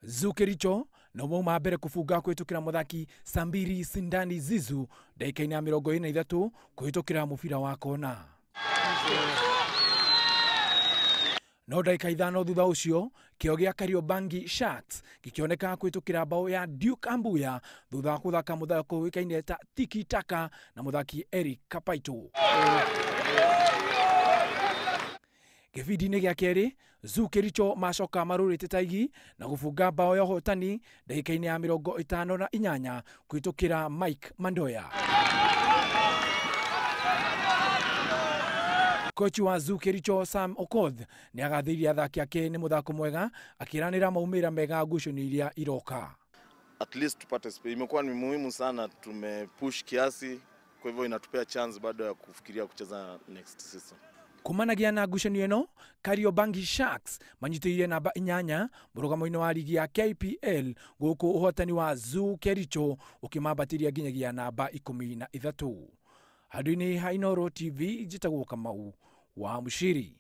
Zoo Kericho no mauma mbere kubunga kũhĩtũkĩra mũthaki Sambiri Sindani Zizu ndagĩka-inĩ ya 23 kũhĩtũkĩra mũbira wa kona. No ndagĩka 5 thutha ũcio kĩo gĩa Kariobangi Sharks gĩkĩoneka kũhĩtũkĩra bao ya Duke Ambuya thutha wa kũthaka mũthako ũĩkaine ta tiki taka na mũthaki Eric Kapaito. Gĩbindi-inĩ gĩa kerĩ Zoo Kericho macoka marũrĩte taigi na gũbunga bao ya ũhotani ndagĩka-inĩ ya 58 kũhĩtũkĩra Mike Mandoya. Kochi wa Zoo Kericho Sam Okoth nĩ agathĩirie athaki ake nĩ mũthako mwega akĩranĩra maumĩrĩra mega ngucanio iria iroka. At least tupate space. Imekuwa ni muhimu sana, tumepush kiasi, kwa hivyo inatupea chance bado ya kufikiria kucheza next season. Kumanagia na ngucanio ĩno Kariobangi Sharks manyitĩrĩire namba 8 mũrũgamo-inĩ wa ligi ya KPL gũkũ ũhotani wa Zoo Kericho ũkĩmambatĩria nginyagia namba 13. Handũ-inĩ ha Inooro TV njĩtagwo Kamau wa Mũciri.